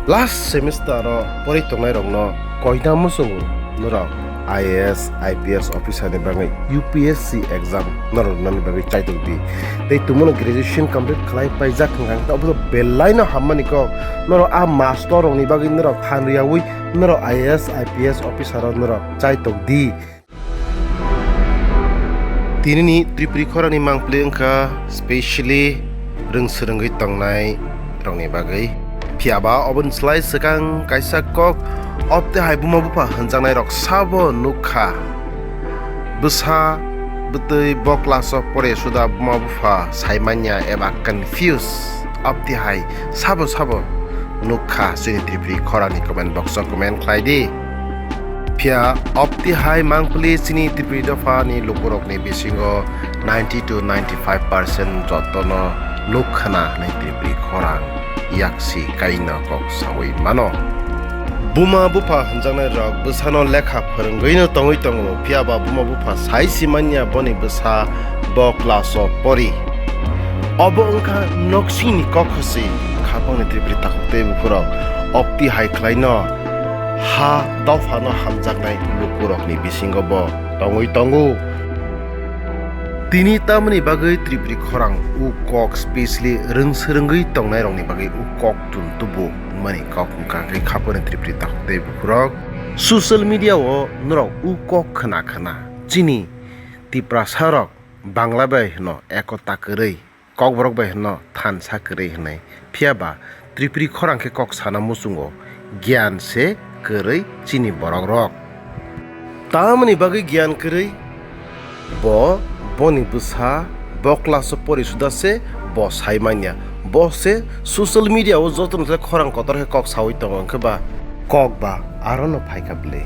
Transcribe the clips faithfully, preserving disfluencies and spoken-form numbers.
Last semester o pori tongnai rokno koina muchungo norok I A S, I P S officer ni bagwi U P S C exam norok nani bagwi chaitok di. Tei tumano graduation complete khlai paijak hwnkha khe obo belai no hammani kok. Norok a master rokni bagwi norok phan riyaui norok I A S, I P S officer o norok chaitok di. Tinini Tripuri khorangni mangpili wngkha specially rwng swrwngwi tongnai rokni bagwi. Phiyaba oboni slai swkang kaisa kok, opte hai buma bupha hwnjaknai rok sabo nukha. Bwsa bwtwi bo class o pore suda buma bupha saimanya eba confuse, opte hai sabo sabo nukha chini Tripuri khorangni comment box o comment khlai di. Phiya opti hai mangpili chini Tripuri dopha ni lukurok ni bisingo ninety to ninety five percent jotono nuk khna hwnwi Tripuri khorang yaksi kaino kok saui mano. Buma bupha hwnjaknai rok bwsano lekha phwrwngwi no tongwi tongo, phiya ba buma bupha sai si manya boni bwsa bo class o pori. Obo wngkha noksingni kok hwswi khapangni Tripuri takhuk tei bukhurok opti hai khlaino ha dophano hamjaknai lukurokni bisingo bo tongwi tongo. Tini tamoni bagwi Tripuri khorang u kok specially rwng swrwngwi tongnai rokni bagwi u kok tun tubu mani kok wngkha khe khapangni Tripuri takhuk tei bukhurok. Social media o norok u kok khna khna chini Tiprasa rok Bangla bai hwno ekota kwrwi, Kokborok bai hwno thansa kwrwi hwnwi. Phiya ba Tripuri khorang khe kok sana muchungo, giyan se kwrwi chini borok rok. Tamoni bagwi giyan kwrwi? Bo boni bwsa bo class o pori suda se bo sai manya. Bo se social media o jotono se khorang kotor khe kok saui tongo, hwnkhe ba kok ba aro no phaikha bwle.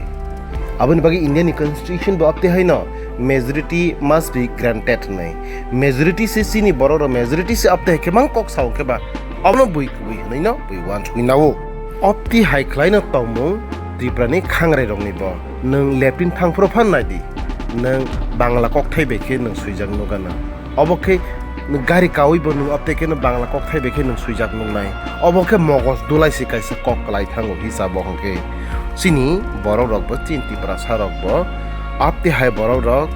Aboni bagwi India ni constitution bo apte haino majority must be granted hwnwi. Majority se chini borok rok majority se apte hai khe mang kok sao khe ba abono bui kubui hwnwi no bui uansugwi nao. Opti hai khlai no tongmung Tripura ni khangrai rok ni bo. Nwng lepin thang phuru phan nai di. Nwng Bangla kokthai bai khe nwng swijak nuga nang. Obo khe gari kaui bo nwng apte khe no Bangla kokthai bai khe nwng swijak nuknai. Obo khe mogos dulai se kaisa kok kwlai thango hisa bo hwnkhe. Chini borok rok bo chini Tiprasa rok bo apte hai borok rok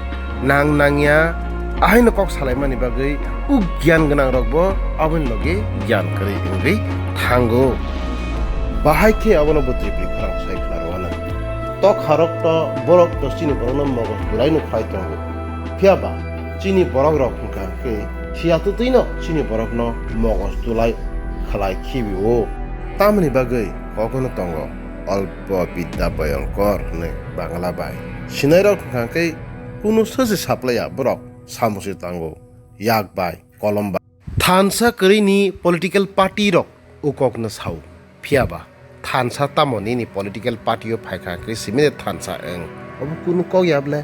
nang nangya ahaino kok salaimani bagwi u giyan gwnang rok bo aboni logi giyan kwrwi wngwi thango. Bahai khe abono bo Tripuri khorang sai khna rwano. Tokharok to borok to chini borokno mogos dulai no khlai tongo. Phiya ba chini borok rok hwnkha khe siya twtwi no chini borokno mogos dulai khlai khibi o. Tamoni bagwi kogono tongo Alpo Bidya Bhayankar hwnwi Bangla bai. Sinai rok hwnkha khe kunu sosi saplaiya borok samosi tango yak bai kolom bai. Thansa kwrwi ni political party rok u kok no sao. Phiya ba thansa tamo nini political party o phaikha khe simi de thansa wng. Obo kunu kok ya ble?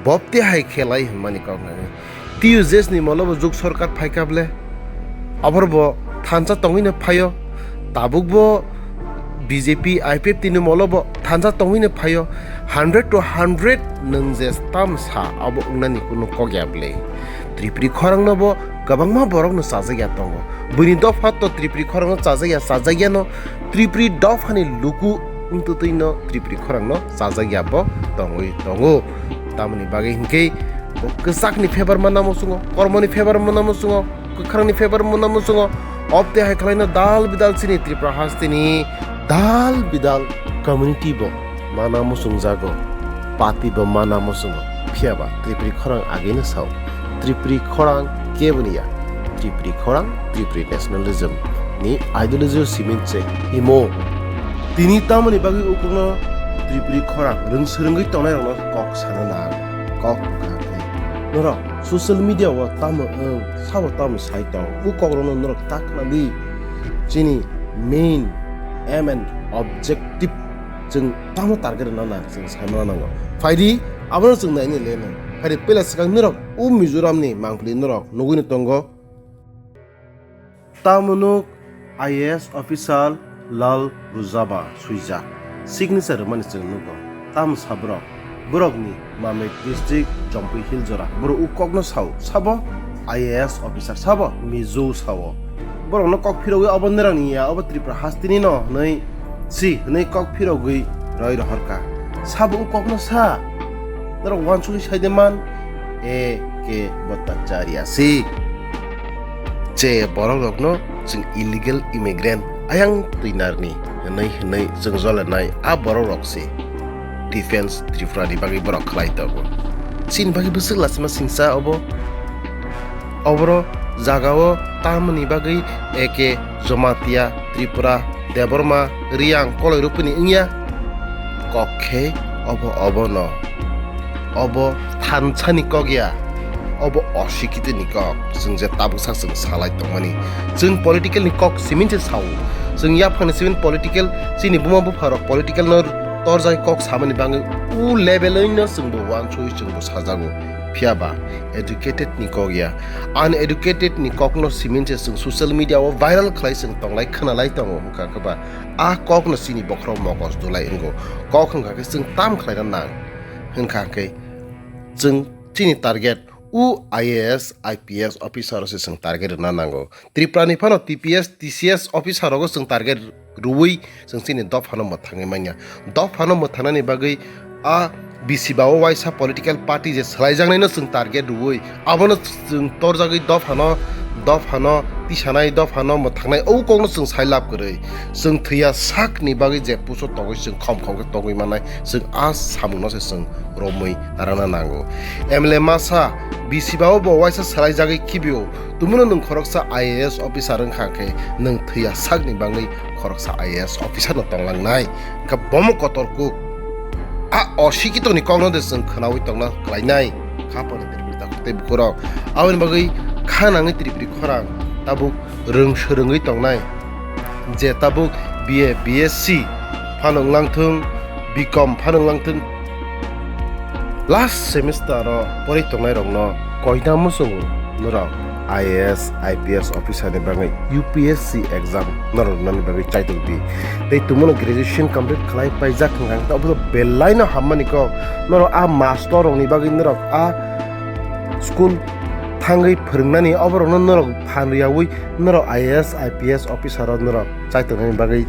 Bopte hai khelai hwnmani kok nangwi. T U J S ni molo bo juk sorkar phaikha ble? Abor bo thansa tongwi no phaio. Tabuk bo B J P, I P F T ni molo bo thansa tongwi no phaio. Hundred to hundred nwng je tam sa abo wngnani kunu kok ya ble? Tripuri khorang no bo kwbangma borok no chajak ya tongo. Buini dopha to Tripuri khorang no chajak ya, chajak ya no. Tripuri dopha ni luku wngtwtwi no Tripuri khorang no chajak ya bo tongwi tongo. Tamoni bagwi hinkhe bo kwchak ni febar manna muchungo, kormo ni febar manna muchungo, kwkhrang ni febar manna muchungo. Opte hai khlai no dal bidal chini Tripura haste ni dal bidal community bo mana muchungjago, party bo mana muchungo, phiya ba Tripuri khorang agini sao. Tripuri khorang keboni ya, Tripuri khorang Tripuri nationalism ni ideology o simi se imo. Tini tamoni bagwi ukukno Tripuri khorang rwng swrwngwi tongnai rokno kok sana nang, kok wngkha khe norok social media o tamo wng sabo tamo sai tong, u kok rokno norok ta khna di. Chini main aim and objective chwng tamo target rwna nang, chwng saimano nango. Phaidi, abono chwng naini le nang. Phaidi, pela swkang norok o Mizoram ni mangpili norok nugwi no tongo. Tamo nuk I A S official Lal Rujaba swijak. Signature rwmani chwng nugo. Tamo sa borok? Borokni Mamit district, Jampui Hill jora. Borok u kokno sao. Sabo I A S officer, sabo Mizo sao. Borokno kok phirogwi obo nirokni ya, obo Tripura hasteni no hwnwi si hwnwi kok phirogwi roi rohorkha. Sabo o kokno sa? Norok uansugwi sai de man, A K Bhattacharya si. Je borokrokno chwng illegal immigrant ayang twi narni hwnwi hwnwi chwng jolenai a borokrok se Defense Tripura ni bagwi borok khlai tongo. Chini bagwi bwswk lachima singsa obo. Oboro jagao tamoni bagwi A K Jamatia, Tripura, Debbarma, Reang, Koloi Rupini wngya. Kok khe obo obono. Obo thansani kok ya, obo osikitini kok. Chwng je tabuk sak chwng salai tongmani. Chwng political ni kok simin se sao. Chwng yaphangni simin political, chini buma bupharok political no torjak kok samani bagwi u level oino chwngbo uansugwi chwngbo sajago. Phiyaba educated ni kok ya. Uneducated ni kokno simin se chwng social media o viral khlai chwng tonglai khwnalai tongo wngkha khe ba a kokno chini bokhorok mogos dulai wngo. Kok wngkha khe chwng tam khlaina nang. Hwnkha khe chwng chini target o I A S, I P S officer se chwng target rwna nango. Tripura ni phano T P S, T C S officer rogo chwng target rwui chwng chini dophano mwthangwi manya. Dophano mwthangnani bagwi a bisi ba o waisa political party je swlaijaknaino chwng target rwui abono chwng torjagwi dophano, dophano tisanai, dophano mwthangnai o kokno chwng sai lab kwrwi. Chwng thwiya sakni bagwi je puso togwi chwng khom khom khe togwi mannai, chwng a samungno se chwng romwi rwna nango. M L A masa bisi ba o bo waisa swlaijagwi khibio, tumino nwng khoroksa I A S officer wngkha khe nwng thwiya sakni bagwi khoroksa I A S officer no tonglangnai. Wngkha bomo kotor kuk. A osikitoni kokno de chwng khwnaui tongna klainai. Khapani Tripuri takhuk tei bukhurok. Aboni bagwi kha nangwi Tripuri khorang tabuk rwng swrwngwi tongnai. Je tabuk B A, B S C phano wnglang thung, B Com phano wnglang thung. Last semester o porwi tongnai rokno koina muchungo norok I A S, I P S officer ni bagwi U P S C exam norok nani bagwi chaitok di. Tei tumano graduation complete khlai paijak hwnkha khe obo belai no hammani kok. Norok a master rokni bagwi norok a school thangwi phwrwngnani oborokno norok phan riyaui norok I A S, I P S officer rok norok chaitoknani bagwi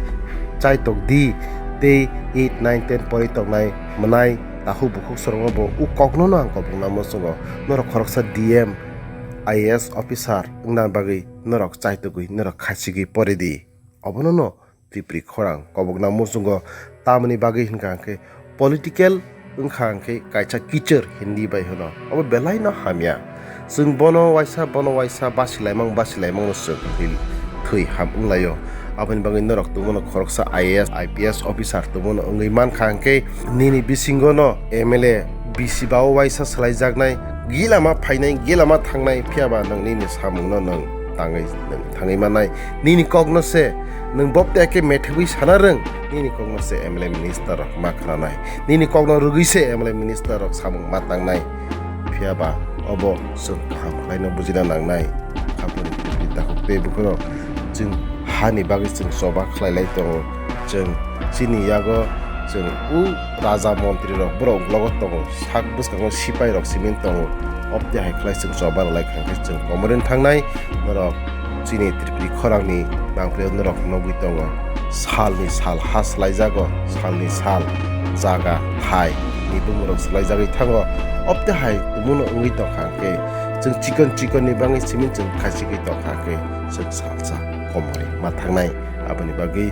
chaitok di. Tei eight, nine, ten porwi tongnai mwnai takhuk bukhuk sorongno bo u kokno no ang kobokna muchungo. Norok khoroksa D M, I A S officer wngna bagwi norok chaitugwi norok khachigwi pori di. Obono no Tripuri khorang kobokna muchungo. Tamoni bagwi hwnkha hwnkhe political wngkha hwnkhe kaisa kichor Hindi bai hwno. Obo belai no hamya. Chwng bono waisa, bono waisa basilaimang, basilaimang no chwng thwi, thwi ham wnglaio. Aboni bagwi norok tongmano khoroksa I A S, I P S officer tongmano wngwi mankha hwnkhe nini bisingo no M L A bisi ba o waisa swlaijaknai, gilama phainai, gilama thangnai, phiyaba nwng nini samungno nwng tangwi, nwng thangwi mannai. Nini kokno se nwng bobte khe methebwi sana rwng, nini kokno se M L A minister rok ma khnanai. Nini kokno rwgwi se M L A minister rok samung ma tangnai. Phiyaba obo chwng kaham khlaino bujina nangnai. Khapani Tripuri takhuk tei bukhurok chwng hani bagwi chwng choba khlai lai tongo. Chwng chini yago chwng u raja montri rok borok uklogo tongo, sak bwskango sipai rok simin tongo. Obte hai khlai chwng choba rwlai kha hwnkhe chwng komorwi thangnai. Norok chini Tripuri khorangni mangpili norok nugwi tongo. Salni sal ha swlaijago, salni sal jaga thai ni bumung rok swlaijagwi thango. Obte hai tumuno wngwi tongkha hwnkhe chwng chikon chikon ni bagwi simin chwng khachigwi tongkha hwnkhe chwng salsa komorwi ma thangnai. Aboni bagwi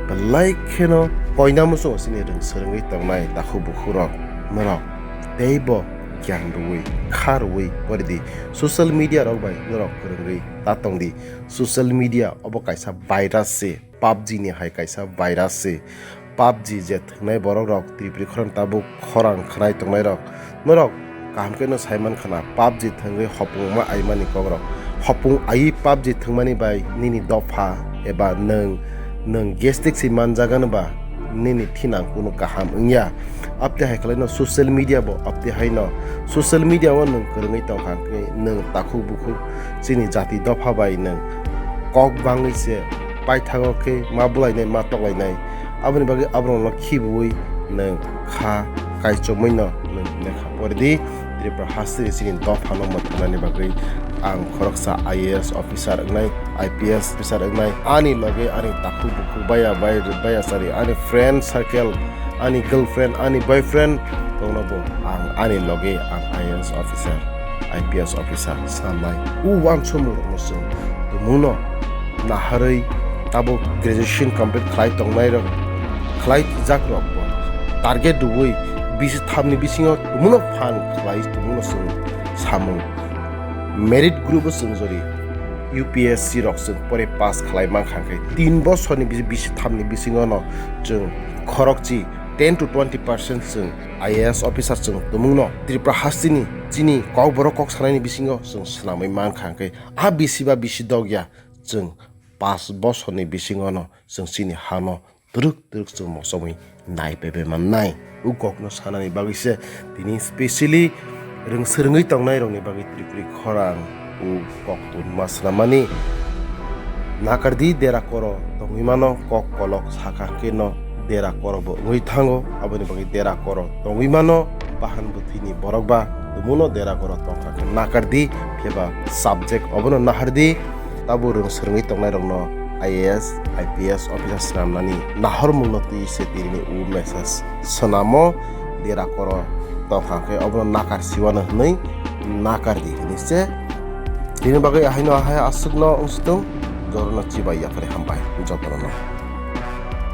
belai kheno koina muchungo chini rwng swrwngwi tongnai takhuk bukhurok norok teibo giyan rwui, kha rwui pori di. Social media rok bai norok kwrwngwi ta tong di. Social media obo kaisa virus se, PUBG ni hai kaisa virus se. PUBG je thwngnai borok rok Tripuri khorang tabuk khorang khnai tongnai rok, norok kaham khe no sai man khana, PUBG thwngwi hopung ma aimani kok rok. Hopung aiwi PUBG thwngmani bai nini dopha eba nwng, nwng gastric se manjagan ba nini thinang kunu kaham wngya. Abte hai khlaino social media bo abte haino social media o nwng kwrwngwi tongkha hwnkhe nwng takhuk bukhuk chini jati dopha bai nwng kok bangwi se paithago khe ma bwlainai ma toklainai. Aboni bagwi aborokno khibiui nwng kha kaichomwi no nwng lekha pori di. Tripura hasteni chini dophano mwthangnani bagwi ang khoroksa I A S officer wngnai, I P S officer wngnai, ani loge ani takhuk bukhuk baya bai-, baya chari, ani friend circle, ani girlfriend, ani boyfriend tongno bo ang ani loge ang I A S officer, I P S officer sanai. O uansukmung rokno chwng tumungno naharwi tabuk graduation complete khlai tongnai rok, khlai jak rok bo target rwui bisi thamni bisingo tumungno phan khlai tumungno chwng samung. Merit group o chwng jori U P S C rok chwng pore pass khlai mankha khe tin bosorni bisi, bisi thamni bisingono chwng khorokchi ten to twenty percent chwng I A S officer chwng tumungno Tripura hasteni chini kokborok kok sanaini bisingo chwng swnamwi mankha khe a bisi ba bisi dogya chwng pass bosorni bisingono chwng chini hano twrwk twrwk chwng mochomwi nai pebe mannai. O kokno sanani bagwi se tini specially rwng swrwngwi tongnai rokni bagwi Tripuri khorang o kok tongma swnamani. Nakardi dera koro tongwi mano, kok kolok saka hwnkhe no dera koro bo wngwi thango, aboni bagwi dera koro tongwi mano, bahan bwthwini borok ba tumuno dera koro tongkha khe nakardi, phiya ba subject obono nahardi. Tabuk rwng swrwngwi tongnai rokno I A S, I P S officer swnamnani nahormungno twi se tini o message swnamo, dera koro tongkha khe obono nakar siwano hwnwi nakardi hwnwi se. Tini bagwi ahaino ahai aswkno wngsitung, jorano chibai yapharwi hambai jotono.